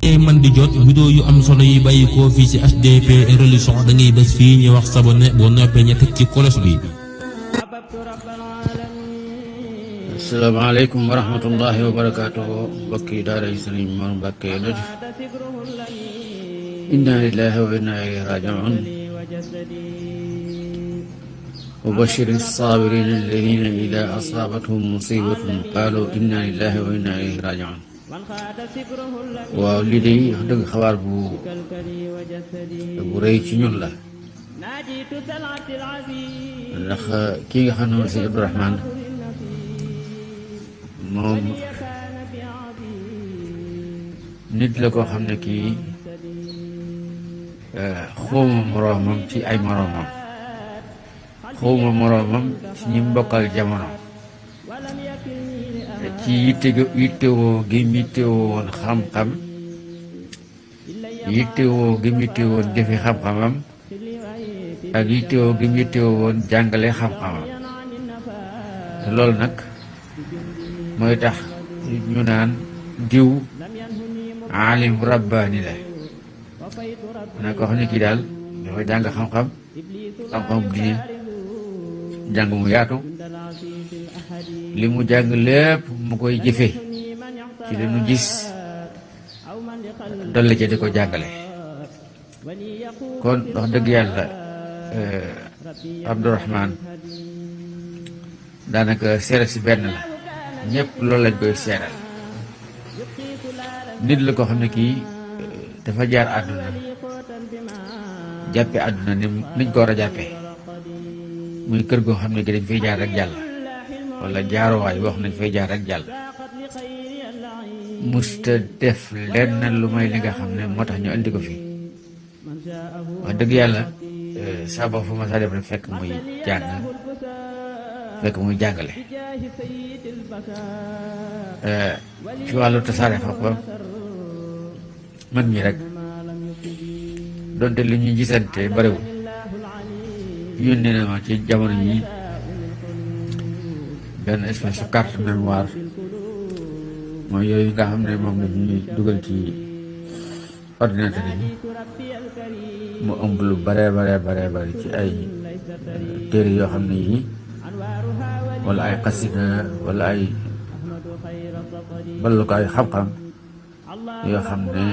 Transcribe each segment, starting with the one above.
man di jot vidéo yu am solo yi bàyyi koo fii ci HDP religion da ngay bés fii ñu wax s'abonné boo noppee ña teg ci kolos bi. asalaamaaleykum wa rahmatullahi wa barakaatuhu mbokki daara yi Sëriñ Mor Mbàkke Lodj inna lillahi wa inna ilayhi raaji'uun wa bashiri saabiriina alladina ida asaabathum musibatun qaalu inna lillahi wa inna ilayhi raaji'uun. waaw lii de wax dëgg xabaar bu rëy ci ñun la ndax kii nga xam ne mooy sëñ Abdourahmane moom nit la koo xam ne kii xawma moroomam ci ay moroomam xawma moroomam ci ñi mbokkal jamono ci yittewoo gi mu yittewoo woon xam-xam yittewoo gi mu yittewoo woon jëfe xam-xamam ak yittewoo gi mu yittewoo woon jàngale xam-xamam loolu nag mooy tax ñu naan diw alim rabbaani la na ko xam ne kii daal dafa jàng xam-xam bu diine jàng mu yaatu li mu jàng lépp mu koy jëfe ci li nu gis dolli ca di ko jàngale kon wax dëgg yàlla Abdourahmane daanaka seere si benn la ñëpp loolu lañ koy seeral nit la ko xam ne kii dafa jaar àdduna jàppe àdduna niñ ko war a jàppee muy kër goo xam ne ki dañ fay jaar rek jàll wala jaaruwaay wax nañ fay jaar rek jàll musta def lenn lu may li nga xam ne moo tax ñu andi ko fi wax dëgg yàlla saa boo fu ma saa dem rek fekk muy jàngale ci wàllu tasaare xam-xam man mii rek donte li ñuy gisante bariwul yónnee na ma ci jamono yi benn espèce de carte mémoire mooy yooyu nga xam ne moom la ñuy dugal ci ordinateur yi mu ëmb lu bare ci ay téere yoo xam ne yii wala ay xasida wala ay ballukaay xam-xam yoo xam ne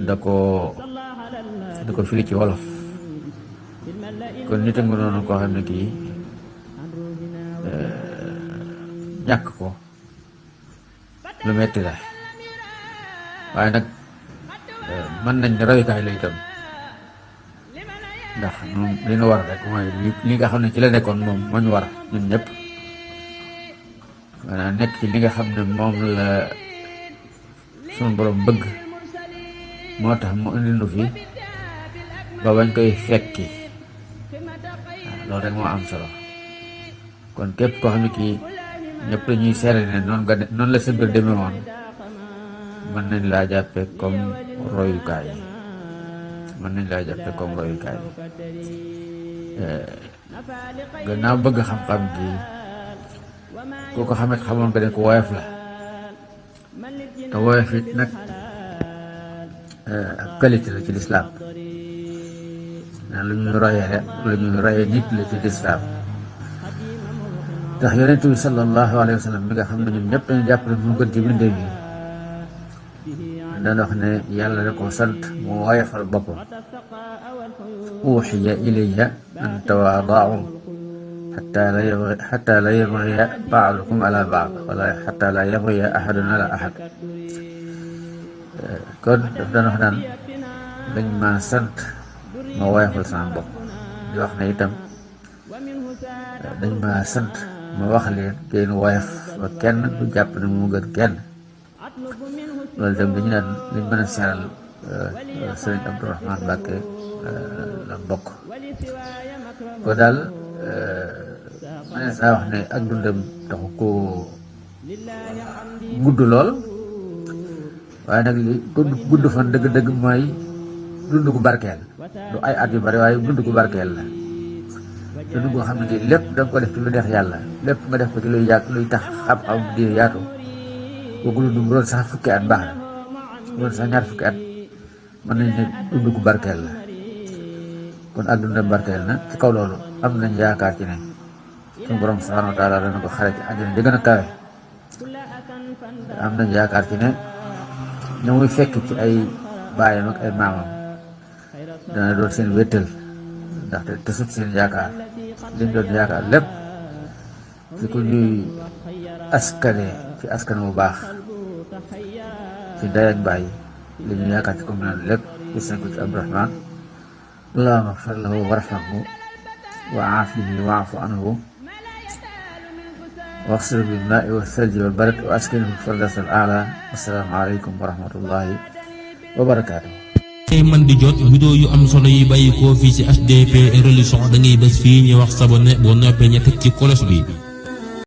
da ko firi ci wolof kon nit a nga noonu koo xam ne kii ñàkk ko lu metti la waaye nag mën nañ ne royukaay la itam ndax moom li nu war rek mooy li nga xam ne ci la nekkoon moom moo ñu war ñun ñëpp maanaam nekk ci li nga xam ne moom la suñu borom bëgg moo tax mu indi nu fi ba bañ koy fekki waaw loolu rek moo am solo kon képp koo xam ne kii ñëpp dañuy seere ne noonu la sa mbir demee woon mën nañ laa jàppe comme royukaay gannaaw bëgg xam-xam gi koo ko xamit xamoon nga ne ko woyof la te woyof it nag ak qualité la ci lislaam lu ñuy royee nit la ci lislaam ndax yonent bi sallallahu alayhi wa sallam mi nga xam ne ñun ñëpp dañu jàpp ne mu gën ci bindéef yi daan wax ne yàlla da ko sant mu woyofal boppam uuxiya ilayya an tawaadaau xatta la yabgiya baadukum ala baad wala xatta la yabgiya ahadun ala ahad kon daf daan wax naan dañ ma sant ma woyofal sama bopp di wax ne itam dañ ma sant ma wax leen ngeen woyof ba kenn du jàpp ne mu gën kenn loolu itam dañu naan liñ mën a seeral sëriñ Abdourahmane Mbàkke la bokk ko daal mënees naa wax ne ak dundam taxu ko gudd lool waaye nag li gudd fan dëgg-dëgg mooy dund gu barkeel du ay at yu bari waaye dund gu barkeel la dund goo xam ne kii lépp da nga ko def ci lu neex yàlla lépp nga def ko ci luy tax xam-xam di yaatu kooku lu dund doon sax fukki at baax na loolu sax ñaar fukki at mën nañ ne dund gu barkeel la kon ak dundam barkeel na ci kaw loolu am nañ yaakaar ci ne suñu borom subhanahu wa taala dana ko xare ci àjjana ja gën a kawe am nañ yaakaar ci ne ña muy fekk ci ay baayam ak ay maamam dana doon seen wéttal ndaxte tesut seen yaakaar liñ doon yaakaar lépp ci ku ñuy askane ci askan bu baax ci ndey ak baay li ñu yaakaar ci comme naan lépp gis nañ ko ci Abdurahmaan allahumma ighfir lahu warhamhu wa aafihi wa'fu anhu واغسل بالماء والثلج والبرد واسكنه الفردوس الاعلى والسلام عليكم ورحمه الله وبركاته. man di jot vidéo yu am solo yi bàyyi ko fii ci HDP Religion da ngay bés fii ñu wax sabonné boo noppee ña teg ci cloche bi